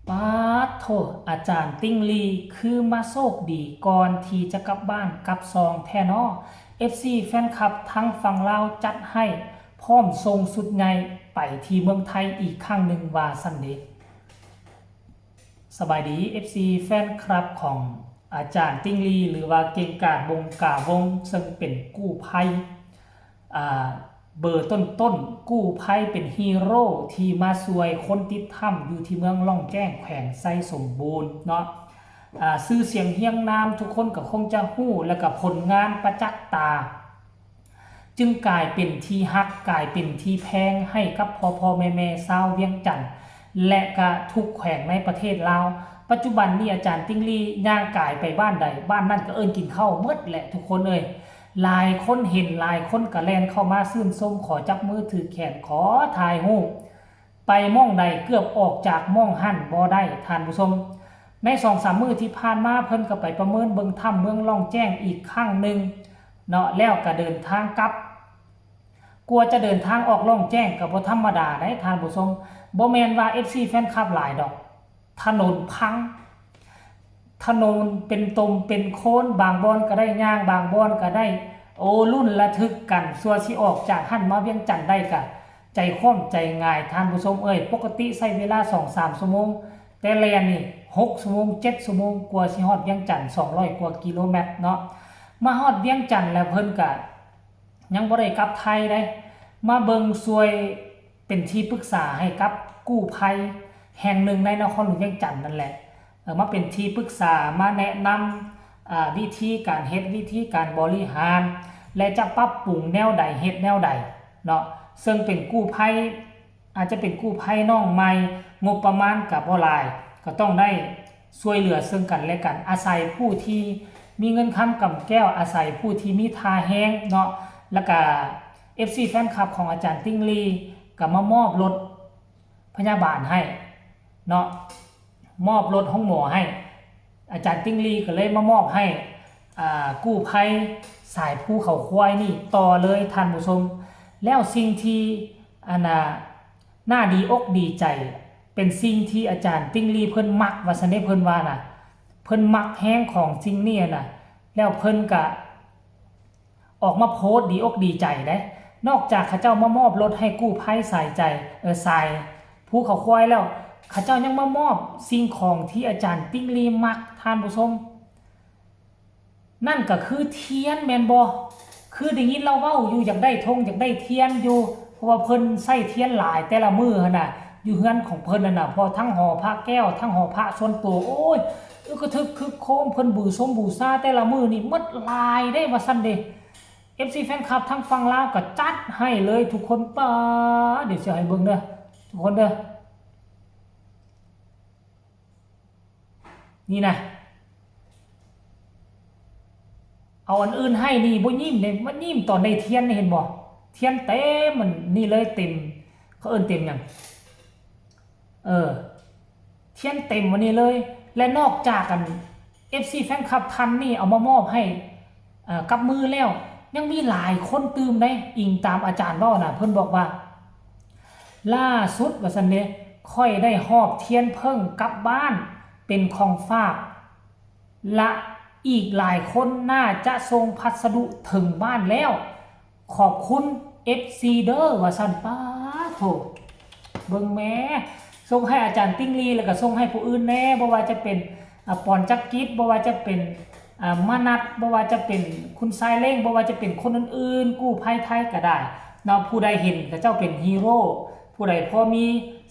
ປາດໂທ້ ອາຈານຕິ່ງລີ ຄືມາໂຊກດີກ່ອນທີ່ຈະກັບບ້ານກັບຊ່ອງແທ້ນໍ. ເອັຟຊີແຟນຄລັບທາງຝັ່ງລາວຈັດໃຫ້ພ້ອມສົ່ງຊຸດໃຫຍ່ໄປທີ່ເມືອງໄທອີກຄັ້ງໜຶ່ງວ່າຊັ້ນເດ. ສະບາຍດີ ເອັຟຊີແຟນຄລັບຂອງອາຈານຕິ່ງລີ ຫຼືວ່າເກັ່ງກາດ ວົງກາວົງ ເຊິ່ງເປັນກູ້ໄພ ອ່າ ເບີຕົ້ນໆ ກູ້ໄພເປັນຮີໂຣທີ່ມາຊ່ວຍຄົນຕິດຖ້ຳຢູ່ທີ່ເມືອງລ່ອງແຈ້ງ ແຂວງໄຊສົມບູນເນາະ. ອ່າ ຊື່ສຽງຮຽງນາມທຸກຄົນກໍຄົງຈະຮູ້ ແລະກະຜົນງານປະຈັກຕາ ຈຶ່ງກາຍເປັນທີ່ຮັກ ກາຍເປັນທີ່ແພງໃຫ້ກັບພໍ່ໆແມ່ໆຊາວວຽງຈັນ ແລະກະທຸກແຂວງໃນປະເທດລາວ. ປັດຈຸບັນນີ້ອາຈານຕິ່ງລີຍ່າງກາຍໄປບ້ານໃດ ບ້ານນັ້ນກໍເອີ້ນກິນເຂົ້າໝົດແຫຼະທຸກຄົນເອີຍ. ຫຼາຍຄົນເຫັນ ຫຼາຍຄົນກໍແລ່ນເຂົ້າມາຊື່ນຊົມ ຂໍຈັບມືຖືກແຂນ ຂໍຖ່າຍຮູບ. ໄປໝ່ອງໃດເກືອບອອກຈາກໝ່ອງຫັ້ນບໍ່ໄດ້ທ່ານຜູ້ຊົມ. ໃນສອງສາມມື້ທີ່ຜ່ານມາ ເພິ່ນກໍໄປປະເມີນເບິ່ງຖ້ຳເມືອງລ່ອງແຈ້ງອີກຄັ້ງໜຶ່ງເນາະ ແລ້ວກໍເດີນທາງກັບ. ກວ່າຈະເດີນທາງອອກລ່ອງແຈ້ງກໍບໍ່ທຳມະດາໃດທ່ານຜູ້ຊົມ. ບໍ່ແມ່ນວ່າເອັຟຊີແຟນຄລັບຫຼາຍດອກ ຖະໜົນພັງ ຖະໜົນເປັນຕົມເປັນໂຄນ ບາງບ່ອນກໍໄດ້ຍ່າງ ບາງບ່ອນກໍໄດ້ ໂອ້ ລຸ້ນລະທຶກກັນ. ຊົ່ວຊິອອກຈາກຫັ້ນມາວຽງຈັນໄດ້ກະໃຈຄວ່ຳໃຈຫງາຍທ່ານຜູ້ຊົມເອີຍ. ປົກກະຕິໃຊ້ເວລາສອງສາມຊົ່ວໂມງ ແຕ່ແລ່ນນີ້ຫົກຊົ່ວໂມງ ເຈັດຊົ່ວໂມງ ກວ່າຊິຮອດວຽງຈັນ ສອງຮ້ອຍກວ່າກິໂລແມັດເນາະ. ມາຮອດວຽງຈັນແລ້ວເພິ່ນກະ ຍັງບໍ່ໄດ້ກັບໄທເດ້ ມາເບິ່ງຊ່ວຍເປັນທີ່ປຶກສາໃຫ້ກັບກູ້ໄພແຫ່ງໜຶ່ງໃນນະຄອນຫຼວງວຽງຈັນນັ້ນແຫຼະ. ເອີ ມາເປັນທີ່ປຶກສາ ມາແນະນຳ ອາ ວິທີການເຮັດ ວິທີການບໍລິຫານ ແລະ ຈະປັບປຸງແນວໃດ ເຮັດແນວໃດເນາະ. ເຊິ່ງເປັນກູ້ໄພ ອາດຈະເປັນກູ້ໄພນ້ອງໃໝ່ ງົບປະມານກະບໍ່ຫຼາຍ ກໍຕ້ອງໄດ້ຊ່ວຍເຫຼືອເຊິ່ງກັນແລະກັນ ອາໄສຜູ້ທີ່ມີເງິນຄຳກຳແກ້ວ ອາໄສຜູ້ທີ່ມີທ່າແຮງເນາະ. ແລ້ວກະເອັຟຊີແຟນຄລັບຂອງອາຈານຕິ່ງລີກໍມາມອບລົດພະຍາບານໃຫ້ເນາະ ມອບລົດໂຮງໝໍໃຫ້. ອາຈານຕິ່ງລີກໍເລີຍມາມອບໃຫ້ ອາ ກູ້ໄພສາຍພູເຂົາຄວາຍນີ້ຕໍ່ເລີຍທ່ານຜູ້ຊົມ. ແລ້ວສິ່ງທີ່ ອັນນ່າ ໜ້າດີອົກດີໃຈ ເປັນສິ່ງທີ່ອາຈານຕິ່ງລີເພິ່ນມັກວ່າຊັ້ນເດ ເພິ່ນວ່ານະ ເພິ່ນມັກແຮງຂອງສິ່ງນີ້ນະ. ແລ້ວເພິ່ນກະອອກມາໂພສດີອົກດີໃຈເດ້ ນອກຈາກເຂົາເຈົ້າມາມອບລົດໃຫ້ກູ້ໄພສາຍໃຈ ເອີ ສາຍພູເຂົາຄວາຍແລ້ວ ເຂົາເຈົ້າຍັງມາມອບສິ່ງຂອງທີ່ອາຈານຕິ່ງລີມັກ ທ່ານຜູ້ຊົມ. ນັ້ນກໍຄືທຽນແມ່ນບໍ່? ຄືໄດ້ຍິນລາວເວົ້າຢູ່ ຢາກໄດ້ທົ່ງ ຢາກໄດ້ທຽນຢູ່ ເພາະວ່າເພິ່ນໃຊ້ທຽນຫຼາຍແຕ່ລະມື້ຫັ້ນນະ ຢູ່ເຮືອນຂອງເພິ່ນຫັ້ນນະ ເພາະທັງຫໍພະແກ້ວ ທັງຫໍພະສ່ວນໂຕ ໂອ້ຍ ອຶກກະທຶກຄຶກໂຄມ ເພິ່ນບູຊົມບູຊາແຕ່ລະມື້ນີ້ໝົດຫຼາຍເດ້ ວ່າຊັ້ນເດ. ເອັຟຊີແຟນຄລັບທາງຝັ່ງລາວກໍຈັດໃຫ້ເລີຍທຸກຄົນ ປ້າ ດຽວຊິໃຫ້ເບິ່ງເດີ ທຸກຄົນເດີ. ນີ້ນະ ເອົາອັນອື່ນໃຫ້ນີ້ບໍ່ຍິ້ມເດ້ ມາຍິ້ມຕອນໄດ້ທຽນນີ້ ເຫັນບໍ່? ທຽນເຕັມອັນນີ້ເລີຍ ເຕັມ ເຂົາເອີ້ນເຕັມຫຍັງ? ເອີ ທຽນເຕັມອັນນີ້ເລີຍ. ແລະ ນອກຈາກອັນ ເອັຟຊີແຟນຄລັບທ່ານນີ້ເອົາມາມອບໃຫ້ ເອີ ກັບມືແລ້ວ ຍັງມີຫຼາຍຄົນຕື່ມເດ້ ອີງຕາມອາຈານເວົ້ານະ ເພິ່ນບອກວ່າ ລ່າສຸດວ່າຊັ້ນເດ ຂ້ອຍໄດ້ຫອບທຽນເຜິ້ງກັບບ້ານເປັນຂອງຝາກ ລະອີກຫຼາຍຄົນໜ້າຈະສົ່ງພັດສະດຸເຖິງບ້ານແລ້ວ ຂອບຄຸນເອັຟຊີເດີ ວ່າຊັ້ນ. ປາໂທ້ ເບິ່ງແມ້ ສົ່ງໃຫ້ອາຈານຕິ່ງລີ ແລ້ວກໍສົ່ງໃຫ້ຜູ້ອື່ນແດ່ ບໍ່ວ່າຈະເປັນ ອາ ປອນຈັກກິດ ບໍ່ວ່າຈະເປັນ ອາ ມະນັດ ບໍ່ວ່າຈະເປັນຄຸນຊາຍເລ້ງ ບໍ່ວ່າຈະເປັນຄົນອື່ນໆ ກູ້ໄພໄທກໍໄດ້ເນາະ. ຜູ້ໃດເຫັນເຂົາເຈົ້າເປັນຮີໂຣ ຜູ້ໃດພໍມີ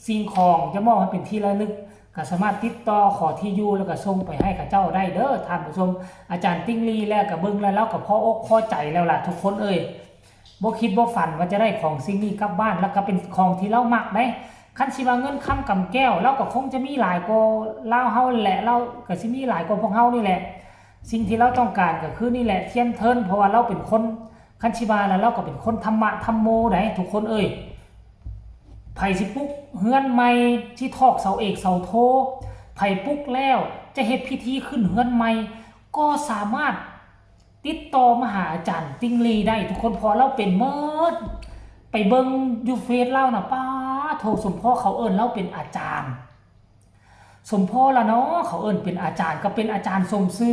ສິ່ງຂອງຈະມອບໃຫ້ເປັນທີ່ລະນຶກ ກໍສາມາດຕິດຕໍ່ຂໍທີ່ຢູ່ ແລ້ວກໍສົ່ງໄປໃຫ້ເຂົາເຈົ້າໄດ້ເດີທ່ານຜູ້ຊົມ. ອາຈານຕິ່ງລີ ແລ້ວກໍເບິ່ງແລ້ວ ລາວກໍພໍອົກພໍໃຈແລ້ວລະທຸກຄົນເອີຍ. ບໍ່ຄິດບໍ່ຝັນວ່າຈະໄດ້ຂອງສິ່ງນີ້ກັບບ້ານ ແລ້ວກໍເປັນຂອງທີ່ລາວມັກເດ້. ຄັນຊິວ່າເງິນຄຳກຳແກ້ວ ລາວກໍຄົງຈະມີຫຼາຍກວ່າລາວເຮົາແຫຼະ ລາວກໍຊິມີຫຼາຍກວ່າພວກເຮົານີ້ແຫຼະ. ສິ່ງທີ່ລາວຕ້ອງການກໍຄືນີ້ແຫຼະ ທຽນເທີນ ເພາະວ່າລາວເປັນຄົນ ຄັນຊິວ່າແລ້ວ ລາວກໍເປັນຄົນທຳມະທຳໂມໃດ໋ທຸກຄົນເອີຍ. ໃຜຊິປຸກເຮືອນໃໝ່ ຊິຖອກເສົາເອກເສົາໂທ ໃຜປຸກແລ້ວຈະເຮັດພິທີຂຶ້ນເຮືອນໃໝ່ ກໍສາມາດ ຕິດຕໍ່ມາຫາອາຈານຕິ່ງລີໄດ້ທຸກຄົນ ເພາະລາວເປັນໝົດ. ໄປເບິ່ງຢູ່ເຟສລາວນະ ປາໂທ້ ສົມພໍເຂົາເອີ້ນລາວເປັນອາຈານ. ສົມພໍລະເນາະ ເຂົາເອີ້ນເປັນອາຈານ ກໍເປັນອາຈານສົມຊື່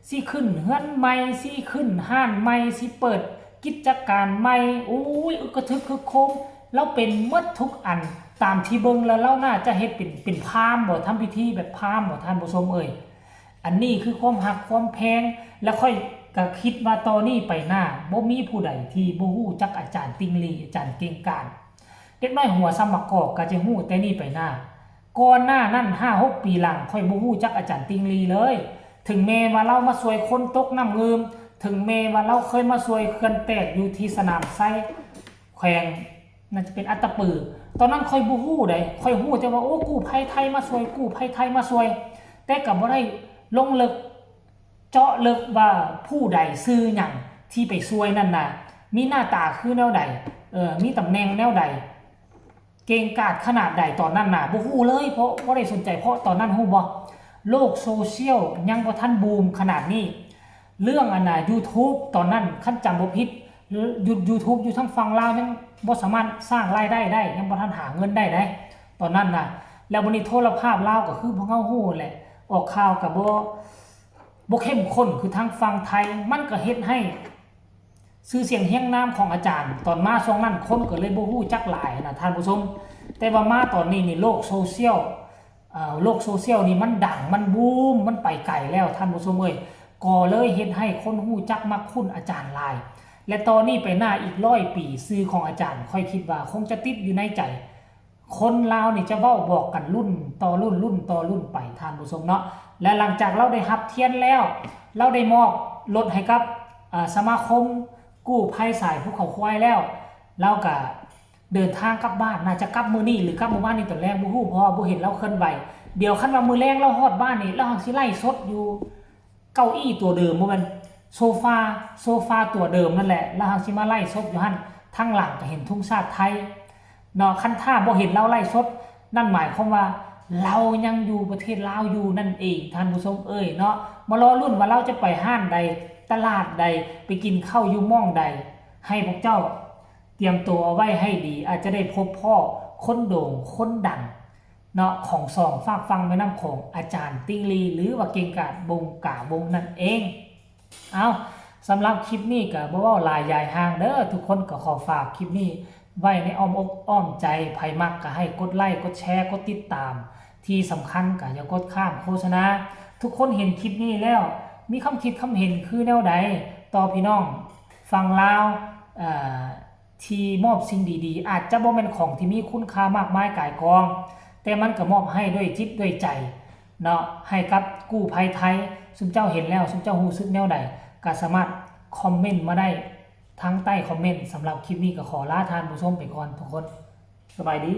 ຊິຂຶ້ນເຮືອນໃໝ່ ຊິຂຶ້ນຮ້ານໃໝ່ ຊິເປີດກິດຈະການໃໝ່ ໂອ້ຍ ອຶກກະທຶກຄຶກໂຄມ ລາວເປັນໝົດທຸກອັນ ຕາມທີ່ເບິ່ງແລ້ວ ລາວໜ້າຈະເຮັດເປັນ ເປັນພາມບໍ ທຳພິທີແບບພາມບໍ ທ່ານຜູ້ຊົມເອີຍ. ອັນນີ້ຄືຄວາມຮັກຄວາມແພງ ແລະ ຂ້ອຍກໍຄິດວ່າຕໍ່ນີ້ໄປໜ້າ ບໍ່ມີຜູ້ໃດທີ່ບໍ່ຮູ້ຈັກອາຈານຕິ່ງລີ ອາຈານເກັ່ງກາດ. ເດັກນ້ອຍຫົວສ່ຳໝາກກອກກໍຈະຮູ້ແຕ່ນີ້ໄປໜ້າ. ກ່ອນໜ້ານັ້ນຫ້າຫົກປີຫຼັງ ຂ້ອຍບໍ່ຮູ້ຈັກອາຈານຕິ່ງລີເລີຍ. ເຖິງແມ່ນວ່າລາວມາຊ່ວຍຄົນຕົກນ້ຳງື່ມ, ເຖິງແມ່ນວ່າລາວເຄີຍມາຊ່ວຍເຂື່ອນແຕກຢູ່ທີ່ສະໜາມໄຊ ແຂວງ ໜ້າຈະເປັນອັດຕະປື. ຕອນນັ້ນຂ້ອຍບໍ່ຮູ້ໃດ, ຂ້ອຍຮູ້ແຕ່ວ່າ ໂອ້ ກູ້ໄພໄທມາຊ່ວຍ, ກູ້ໄພໄທມາຊ່ວຍ, ແຕ່ກໍບໍ່ໄດ້ລົງເລິກ ເຈາະເລິກວ່າຜູ້ໃດຊື່ຫຍັງທີ່ໄປຊ່ວຍນັ້ນນະ ມີໜ້າຕາຄືແນວໃດ, ເອີ ມີຕຳແໜ່ງແນວໃດ, ເກັ່ງກາດຂະໜາດໃດຕອນນັ້ນນະ ບໍ່ຮູ້ເລີຍ ເພາະບໍ່ໄດ້ສົນໃຈ ເພາະຕອນນັ້ນຮູ້ບໍ່ ໂລກໂຊຊຽວຍັງບໍ່ທັນບູມຂະໜາດນີ້. ເລື່ອງອັນນະ YouTube ຕອນນັ້ນ ຄັນຈຳບໍ່ຜິດ ຢູ- YouTube ຢູ່ທາງຝັ່ງລາວຍັງບໍ່ສາມາດສ້າງລາຍໄດ້ໄດ້ ຍັງບໍ່ທັນຫາເງິນໄດ້ໃດ ຕອນນັ້ນນະ. ແລ້ວບັດນີ້ໂທລະພາບລາວກໍຄືພວກເຮົາຮູ້ແຫຼະ ອອກຂ່າວກໍບໍ່ ບໍ່ເຂັ້ມຂຸ້ນຄືທາງຝັ່ງໄທ ມັນກໍເຮັດໃຫ້ຊື່ສຽງຮຽງນາມຂອງອາຈານ ຕອນມາຊ່ວງນັ້ນຄົນກໍເລີຍບໍ່ຮູ້ຈັກຫຼາຍນະທ່ານຜູ້ຊົມ. ແຕ່ວ່າມາຕອນນີ້ນີ້ ໂລກໂຊຊຽວ ເອີ ໂລກໂຊຊຽວນີ້ມັນດັງ ມັນບູມ ມັນໄປໄກແລ້ວທ່ານຜູ້ຊົມເອີຍ, ກໍເລີຍເຮັດໃຫ້ຄົນຮູ້ຈັກມັກຄຸ້ນອາຈານຫຼາຍ. ແລະ ຕໍ່ນີ້ໄປໜ້າອີກຮ້ອຍປີ ຊື່ຂອງອາຈານ ຂ້ອຍຄິດວ່າຄົງຈະຕິດຢູ່ໃນໃຈ ຄົນລາວນີ້ຈະເວົ້າບອກກັນລຸ້ນຕໍ່ລຸ້ນ ລຸ້ນຕໍ່ລຸ້ນໄປທ່ານຜູ້ຊົມເນາະ. ແລະ ຫຼັງຈາກລາວໄດ້ຮັບທຽນແລ້ວ ລາວໄດ້ມອບລົດໃຫ້ກັບ ອາ ສະມາຄົມກູ້ໄພສາຍພູເຂົາຄວາຍແລ້ວ ລາວກະເດີນທາງກັບບ້ານ ໜ້າຈະກັບມື້ນີ້ ຫຼື ກັບມື້ວານນີ້ຕອນແລງ ບໍ່ຮູ້ ເພາະວ່າບໍ່ເຫັນລາວເຄື່ອນໄຫວ. ດຽວຄັນວ່າມື້ແລງລາວຮອດບ້ານນີ້ ລາວຫັ້ນຊິໄລຟ໌ສົດຢູ່ ເກົ້າອີ້ຕົວເດີມ ບໍ່ແມ່ນໂຊຟາ ໂຊຟາຕົວເດີມນັ້ນແຫຼະ ລາວຫັ້ນຊິມາໄລຟ໌ສົດຢູ່ຫັ້ນ ທາງຫຼັງກໍເຫັນທຸງຊາດໄທເນາະ. ຄັນຖ້າບໍ່ເຫັນລາວໄລຟ໌ສົດ ນັ້ນໝາຍຄວາມວ່າລາວຍັງຢູ່ປະເທດລາວຢູ່ນັ້ນເອງ ທ່ານຜູ້ຊົມເອີຍເນາະ. ມາລໍລຸ້ນວ່າລາວຈະໄປຮ້ານໃດ ຕະຫຼາດໃດ ໄປກິນເຂົ້າຢູ່ໝ່ອງໃດ ໃຫ້ພວກເຈົ້າຕຽມໂຕເອົາໄວ້ໃຫ້ດີ ອາດຈະໄດ້ພົບພໍ້ຄົນໂດ່ງຄົນດັງ ເນາະ ຂອງສອງຟາກຝັ່ງແມ່ນ້ຳຂອງ ອາຈານຕິ່ງລີ ຫຼືວ່າເກັ່ງກາດ ວົງກາວົງນັ້ນເອງ. ເອົ້າ ສຳລັບຄລິບນີ້ກໍບໍ່ເວົ້າຫຼາຍຢາຍຫ່າງເດີ ທຸກຄົນກໍຂໍຝາກຄລິບນີ້ໄວ້ໃນອ້ອມອົກອ້ອມໃຈ. ໃຜມັກກໍໃຫ້ກົດໄລ ກົດແຊ ກົດຕິດຕາມ. ທີ່ສຳຄັນກໍຢ່າກົດຂ້າມໂຄສະນາ. ທຸກຄົນເຫັນຄລິບນີ້ແລ້ວ ມີຄຳຄິດຄຳເຫັນຄືແນວໃດຕໍ່ພີ່ນ້ອງຝັ່ງລາວ ເອີ ທີ່ມອບສິ່ງດີໆ ອາດຈະບໍ່ແມ່ນຂອງທີ່ມີຄຸນຄ່າມາກມາຍກາຍກອງ ແຕ່ມັນກໍມອບໃຫ້ດ້ວຍຈິດດ້ວຍໃຈເນາະ ໃຫ້ກັບກູ້ໄພໄທ. ຊຸມເຈົ້າເຫັນແລ້ວ ຊຸມເຈົ້າຮູ້ສຶກແນວໃດ ກໍສາມາດຄອມເມັນມາໄດ້ທາງໃຕ້ຄອມເມັນ. ສຳລັບຄລິບນີ້ກໍຂໍລາທ່ານຜູ້ຊົມໄປກ່ອນທຸກຄົນ. ສະບາຍດີ.